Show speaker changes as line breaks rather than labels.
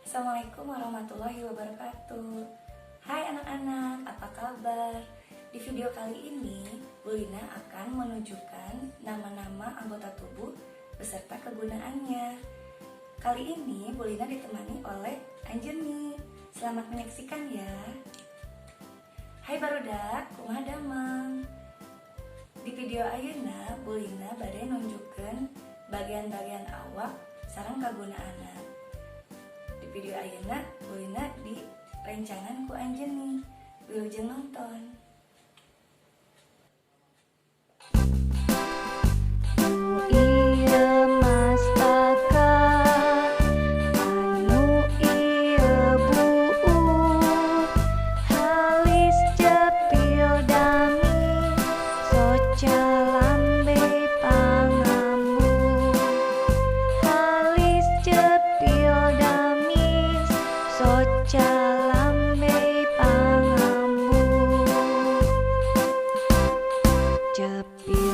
Assalamualaikum warahmatullahi wabarakatuh. Hai anak-anak, apa kabar? Di video kali ini, Bu Lina akan menunjukkan nama-nama anggota tubuh beserta kegunaannya. Kali ini Bu Lina ditemani oleh Anjeni. Selamat menyaksikan ya. Hai barudak, kumaha damang? Di video ayeuna, Bu Lina bade nunjukkeun bagian-bagian awak sareng kagunaanna. Di video ayeuna, Bu Lina direncangan ku Anjeni. Wilujeng nonton.
Nu ieu mastaka, anu ieu buuk, halis cepil damis, soca lambe pangambu. Halis cepil damis, soca lambe pangambu. Cepil.